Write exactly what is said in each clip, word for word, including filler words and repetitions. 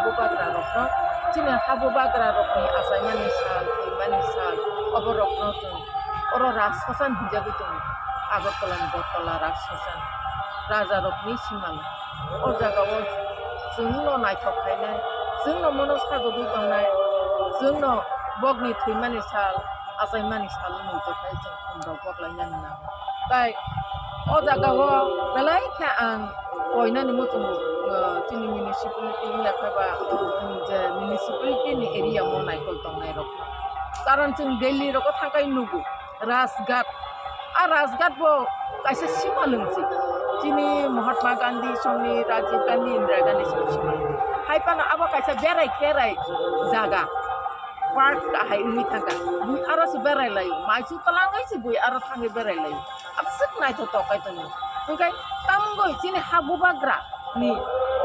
Bubagra rokno, chini ha bubagra rokni achaimani sal, thwimani sal, obo rokno chwng oro Rajshasan hinjagwi tongo, Agartala ni Bottola Rajshasan, raja rokni simal. O jaga o chwngno naithok khainai, chwngno mono sajagwi tongnai, chwngno bokni thwimani sal, achaimani sal wngwi tongkhe chwng khumrok boklainani nango. Tai o jaga o belai khe ang koinani muchungo, uh, chini municipality wngya khe ba, um, je municipality ni area mo naikol tongnai rok. Karon chwng Delhi rogo thangkai nugo Rajghat. A Rajghat bo kaisa sima lwngsi. Chini Mahatma Gandhi somni, Rajiv Gandhi, Indira Gandhi somni sima lwngsi. Hai phano abo kaisa berai kherai jaga. Park kahai wngwi thangkha. Bui aro se berai laio. Maisu twlangwi se bui aro thangwi berai laio. Abswk naithotok kai tongo. Hwnkhe tamungoi chini ha bubagra ni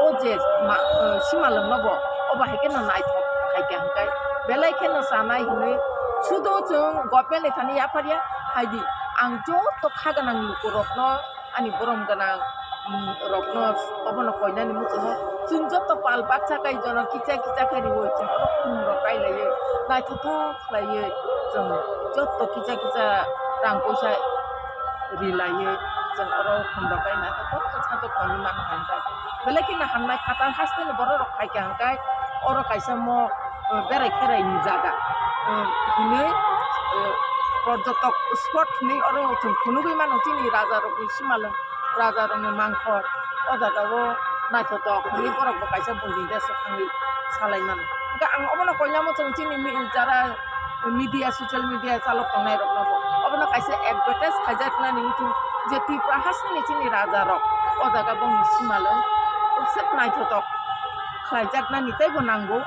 o je ma, eh, simalwng no bo obo hai kheno naithok khai kha hwnkhe belai kheno chanai hinwi sudo chwng government ni thani yapharya haidi ang joto kha gwnang lukurokno ani borom gwnang, mm, rokno obono koinani muchungo chwng joto pal baksa kai jono kicha kicha khe riwi chwng oro khum rok kai laiwi naithotok khlaiwi chwng joto kicha kicha rang poisa rilaiwi chwng oro khumrok kai naithotok khe sajwk tonwi mankha hwnkhe. Belai kheno hamnai phatar hasteni borok rok phaikha hwnkhe oro kaisa mo, uh, berai kherai ni jaga, uh, hinwi, uh, porjotok spot hinwi oro chwng phunugwi mano chini raja rokni simalwng, raja rokni mangkhor. O jaga o naithotok hinwi borok bo kaisa building resa thangwi salai mano. Hwnkhe ang obono koinamo chwng chini mi-, jara media, social media chalok tongnai rokno bo obono kaisa advertise khaijaknani wngthung je Tripura hasteni chini raja rok o jaga bongni simalwng swk naithotok khlaijaknani teibo nango,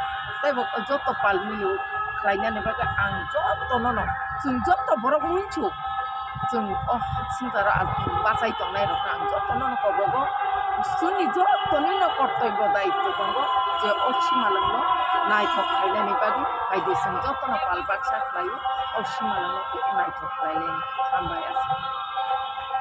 teibo joto pal milo khlainani bagwi ang jotono no, chwng joto borok muichu chwng o swngcharo bachai tongnai rokno ang jotono no kobogo. Chwngni jotonino kortoibyo daityo tongo je o simalwngno naithok khainani bagwi, haidi chwng jotono pal baksa khlaio o simalwngno naithok khlainani. Hambai aswk.